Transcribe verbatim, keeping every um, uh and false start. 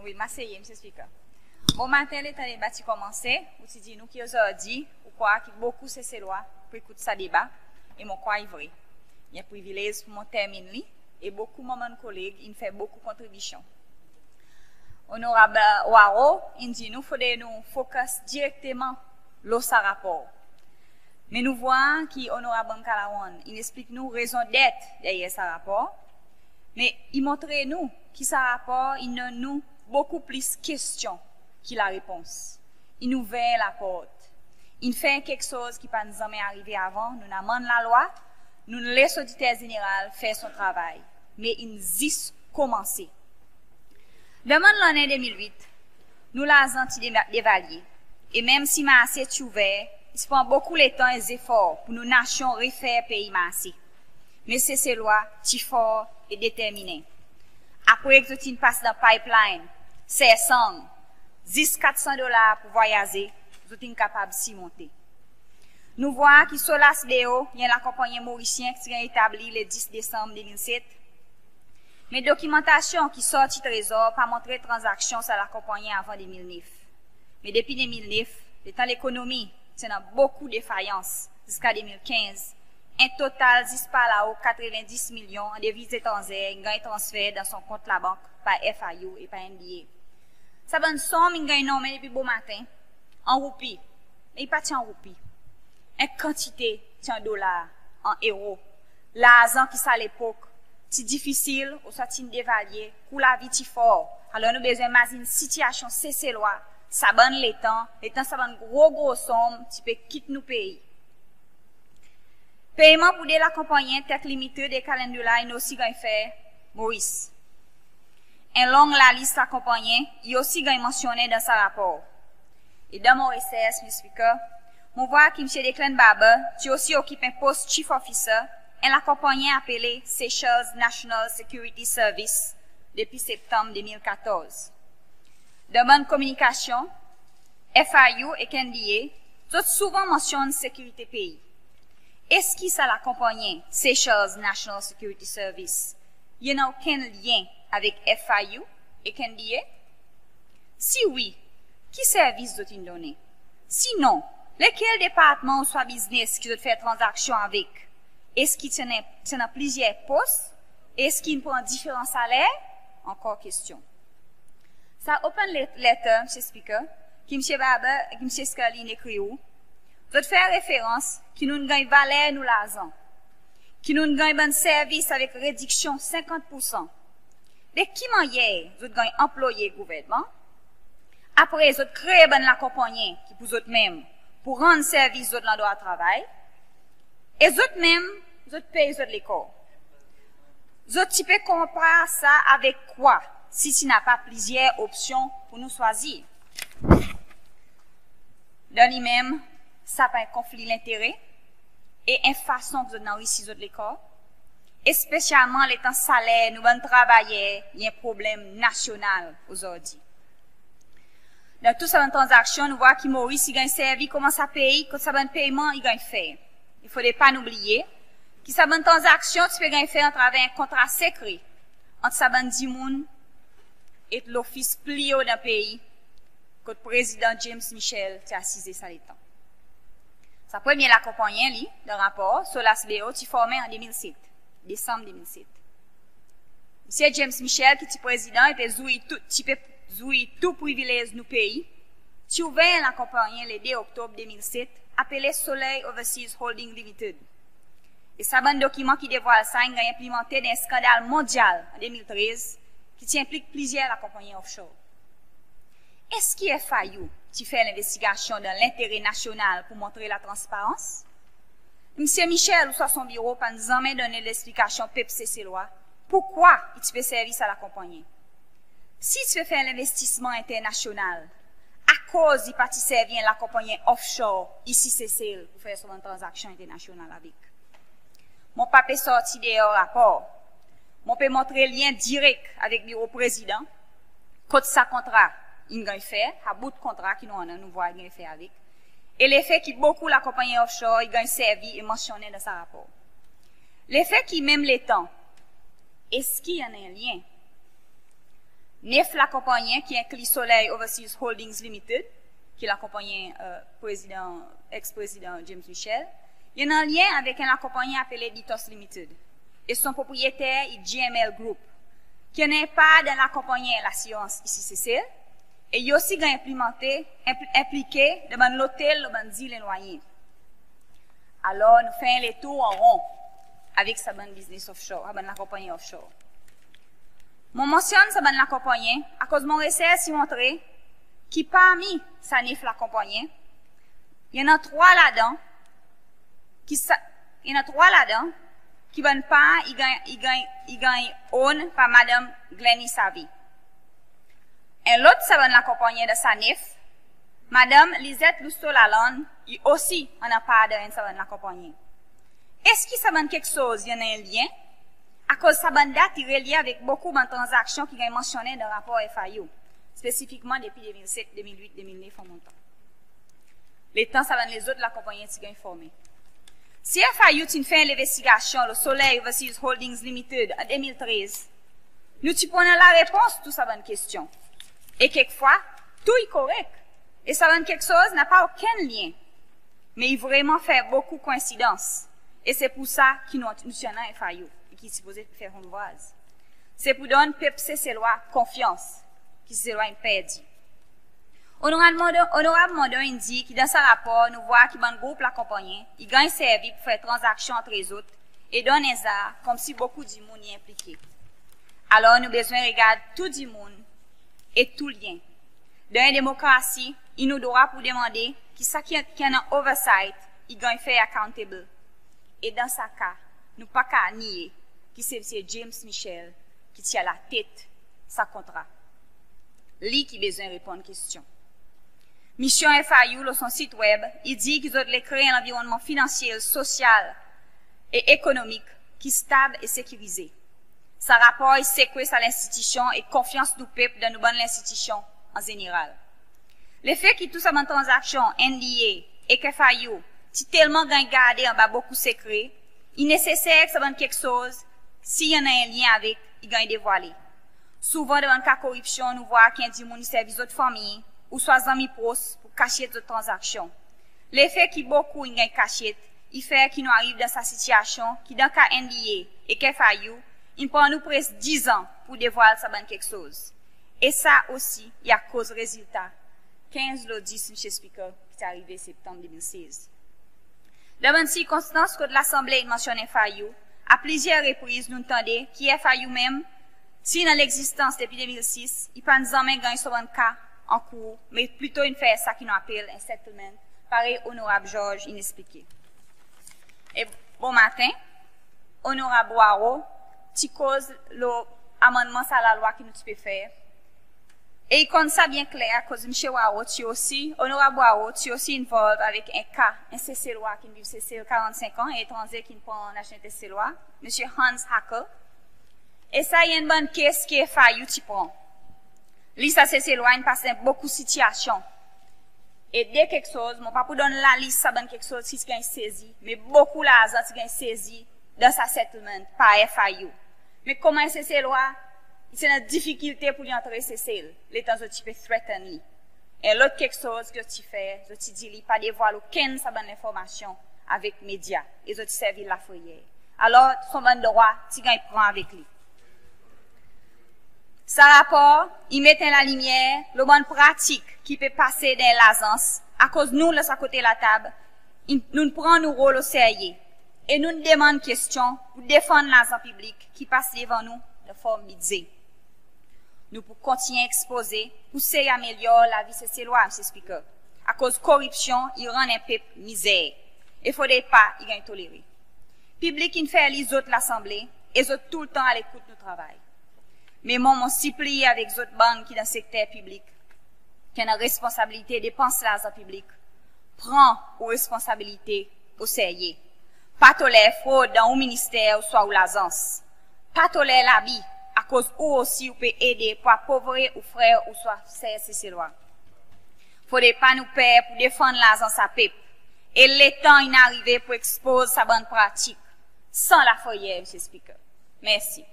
Wi, mon a seye, Msye Spiker. Bomaten, letan deba ti konmanse, ou ti dir nou ki ozordi ou krwar ki bokou Seselwa pou ekout sa deba, e mon krwar i vre. I en privilez pou mwan termin li, e bokou mon bann koleg in fer bokou kontribisyon. Onorab Hoareau in dir nou fodre nou focus direkteman lo sa rapor. Me nou vwar ki Onorab Ramkalawan in eksplik nou rezondet deryer sa rapor, me i montre nou ki sa rapor in donn nou bokou plis kestyon ki larepons. In ouver laport. In fer keksoz ki pa'n zanmen arive avan. Nou'n amann lalwa, nou'n les Oditer Zeneral fer son travay, me in zis konmanse. Dan bann lannen de mil wit, nou larzan ti de-, devalye. E menm si marse ti ouver, i ti pran bokou letan e zefor pou nou nasyon refer pei marse. Me Seselwa ti for e determinen. Apre ki zot in pas dan pipeline, ser sang, zis kat san dolar pou vwayaze, zot in kapab sirmonte. Nou vwar ki Solas Beo, i en lakonpannyen morisyen ki ti ganny etabli le dis Desanm de mil set. Me dokimantasyon ki sorti Trezor pa montre tranzaksyon sa lakonpannyen avan de mil nef. Me depi de mil nef, letan lekonomi ti annan bokou defayans ziska de mil kenz, en total zis par lao katreven dis milyon an deviz etranzer in ganny transfer dan son kont labank par F I U e par N B A. Sa bann sonm in ganny nonmen depi bomaten an roupi, me i pa ti an roupi. En kantite ti an dolar, an ero. Larzan ki sa lepok ti difisil, ouswa ti'n devalye, kou lavi ti for. Alor nou bezwen mazin sitiasyon Seselwa sa bann letan, letan sa bann gro gro sonm ti pe kit nou pei. Peyman pou de lakonpannyen, Tech Limited e Calendula, in osi ganny fer Moris. En long lalis lakonpannyen i osi ganny mansyonnen dan sa rapor. E dan mon resers, Msye Spiker, mon vwar ki Msye Declan Barber ti osi okip en pos Chief Officer en lakonpannyen apele Seychelles National Security Service depi Septanm de mil katorz. Dan bann kominikasyon, F I U ek N D A, zot souvan mansyonn sekirite pei. Eski sa lakonpannyen Seychelles National Security Service i annan okenn lyen avek F I U ek N D A? Si wi, ki servis zot in donnen? Si non, lekel departman ouswa biznes ki zot fer tranzaksyon avek? Eski ti annan, ti annan plizyer pos? Eski in pran diferan saler? Ankor kestyon. Sa open let-, letter, Msye Spiker, ki Msye Barber ek Msye Scully in ekrir ou, zot fer referans ki nou'n ganny valer nou larzan, ki nou'n ganny bann servis avek rediksyon senkant poursan. De ki mannyer zot ganny anploye gouvernman? Apre zot kree bann lakonpannyen ki pou zot menm, pou rann servis zot landrwa travay, e zot menm, zot pey zot lekor. Zot ti pe konpar sa avek kwa, si ti napa plizyer opsyon pou nou swazir? Dan li menm, sa pa en konfli lentere e en fason ki zot anrisi zot lekor, espesyalman letan saler nou bann travayer i en problenm nasyonal ozordi. Dan tou sa bann tranzaksyon, nou vwar ki Moris i ganny servi konman sa pei kot sa bann peyman i ganny fer. I fodre pa nou bliye ki sa bann tranzaksyon ti pe ganny fer atraver en kontra sekre ant sa bann dimoun e lofis pli o dan pei, kot Prezidan James Michel ti asize sa letan. Sa premye lakonpannyen li, dan rapor, Solas Beo, ti formen an de mil set, Desanm de mil set. Msye James Michel, ki ti prezidan, i pe zouir tou, ti pe zouir tou privilez nou pei, ti ouver en lakonpannyen le de Oktob de mil set, apele Soleil Overseas Holding Limited. E sa bann dokiman ki devwal sa in ganny enplimante dan en skandal mondyal an de mil trez, ki ti enplik plizyer lakonpannyen offshore. Eski F I U ti fer lenvestigasyon dan lentere nasyonal pou montre latransparans? Msye Michel ouswa son biro pa'n zanmen donn leksplikasyon pep Seselwa poukwa i ti pe servi sa lakonpannyen. Si i ti pe fer lenvestisman enternasyonal, akoz i pa ti servi en lakonpannyen offshore isi Sesel pou fer son bann tranzaksyon enternasyonal avek? Mon pa pe sorti deor rapor. Mon pe montre lyen direk avek biro Prezidan, kot sa kontra in ganny fer, sa bout kontra ki nou annan, nou vwar in ganny fer avek, e lefe ki bokou lakonpannyen offshore i ganny servi e mansyonnen dan sa rapor. Lefe ki menm letan, eski i annan en lyen? Nef lakonpannyen ki enkli Soleil Overseas Holdings Limited, ki lakonpannyen, e, Prezidan, eks-Prezidan James Michel, i annan lyen avek en lakonpannyen apele Ditos Limited. E son propriyeter i G M L Group, ki annan en par dan lakonpannyen lasirans isi Sesel, e i osi ganny enplimante, enpl-, enplike dan bann lotel lo bann zil elwannyen. Alor, nou fer en letour an ron avek sa bann biznes offshore, sa bann lakonpannyen offshore. Mon mansyonn sa bann lakonpannyen akoz mon resers i montre ki parmi sa nef lakonpannyen, i annan trwa ladan, ki sa, i annan trwa ladan ki bann par i ganny, i ganny, i ganny own par Madanm Glenny Savy. En lot sa bann lakonpannyen dan sa nef, Madanm Lisette Lousteau-Lalanne i osi annan par dan enn sa bann lakonpannyen. Eski sa bann keksoz i annan en lyen? Akoz sa bann dat i relye avek bokou bann tranzaksyon ki ganny mansyonnen dan rapor F I U, spesifikman depi de mil set, de mil wit, de mil nef an montan, letan sa bann lezot lakonpannyen ti ganny formen. Si F I U ti'n fer en lenvestigasyon lo Soleil Overseas Holdings Limited an de mil trez, nou ti pou annan larepons tou sa bann kestyon. E kekfwa, tou i korek. E sa bann keksoz napa okenn lyen. Me i vreman fer bokou koensidans. E se pour sa ki nou, nou ti annan F I U, e ki sipoze fer son louvraz. Se pour donn pep Seselwa konfyans ki Seselwa in perdi. Onorab Mondon, Onorab Mondon in dir ki dan sa rapor, nou vwar ki bann group lakonpannyen i ganny servi pour fer tranzaksyon antre zot e donn en zar konmsi bokou dimoun i enplike. Alor, nou bezwen regard tou dimoun e tou lyen. Dan en demokrasi, i nou drwa pour demande ki sa ki, ki annan oversight i ganny fer accountable. E dan sa ka, nou pa kapab niye ki se Msye James Michel ki ti alatet sa kontra. Li ki bezwen reponn kestyon. Misyon F I U lo son sit web, i dir ki zot le kree en lanvironnman finansyel, sosyal e ekonomik ki stab e sekirize. Sa rapor i sekwe sa lenstitisyon e konfyans nou pep dan nou bann lenstitisyon an zeneral. Lefe ki tou sa bann tranzaksyon N D A ek F I U ti telman ganny garde anba bokou sekre, i neseser ki sa bann keksoz, si i annan en lyen avek, i ganny devwale. Souvan dan bann ka koripsyon, nou vwar ki en dimoun i servi zot fanmir ouswa zanmi pros pour kasyet zot tranzaksyon. Lefe ki bokou in ganny kasyet, i fer ki nou ariv dan sa sitiyasyon ki dan ka N D A ek F I U, in pran nou preski diz an pour devwal sa bann keksoz. E sa osi i akoz rezilta kenz lo dis, Msye Spiker, ki ti arive Septanm de mil sez. Dan bann sirkonstans kot Lasanble in mansyonn F I U, a plizyer repriz nou'n tande ki F I U menm ti dan legzistans depi de mil sis, i pa'n zanmen ganny son bann ka an kour, me plito in fer sa ki nou apel en settlement, parey Onorab Georges in eksplike. E bomaten, Onorab Hoareau ti koz lo amannman sa lalwa ki nou ti pe fer. E i konn sa byen kler, akoz Msye Hoareau ti osi, Onorab Hoareau ti osi involve avek en ka en Seselwa ki'n viv Sesel karannsenk an, en etranze ki'n pran nasyonalite Seselwa, Msye Hans Hackl. E sa i enn bann kes ki F I U ti pran. Li sa Seselwa in pas dan bokou sitiyasyon. E de keksoz, mon pa pou donn lalis sa bann keksoz ki ti ganny sezi, me bokou larzan ti ganny sezi dan sa settlement par F I U. Me konman en Seselwa, i ti annan difikilte pour li antre Sesel, letan zot ti pe threaten li. En lot keksoz ki zot ti fer, zot ti dir li pa devwal okenn sa bann lenformasyon avek medya, e zot ti servi lafreyer. Alor, son bann drwa ti ganny pran avek li. Sa rapor i met en lalimyer lo bann pratik ki pe pase dan lazans, akoz nou, lo sa kote latab, in, nou'n pran nou rol oserye e nou'n demann kestyon pour defann larzan piblik ki pas devan nou dan form bidze. Nou pou kontinyen ekspoze pour sey amelyor lavi Seselwa, Msye Spiker, akoz koripsyon i rann en pep mizer e fodre pa i ganny tolere. Piblik in fer eli zot Lasanble e zot toultan alekout nou travay. Me mwan, mon sipliye avek zot bann ki dan sekter piblik, ki annan responsabilite depans larzan piblik, pran ou responsabilite oserye. Pa toler frod dan ou minister ouswa ou lazans. Pa toler labi, akoz ou osi ou pe ede pour apovri ou frer ouswa ser Seselwa. Fodre pa nou per pour defann larzan sa pep. E letan in arive pour ekspoz sa bann pratik san lafreyer, Msye Spiker. Mersi.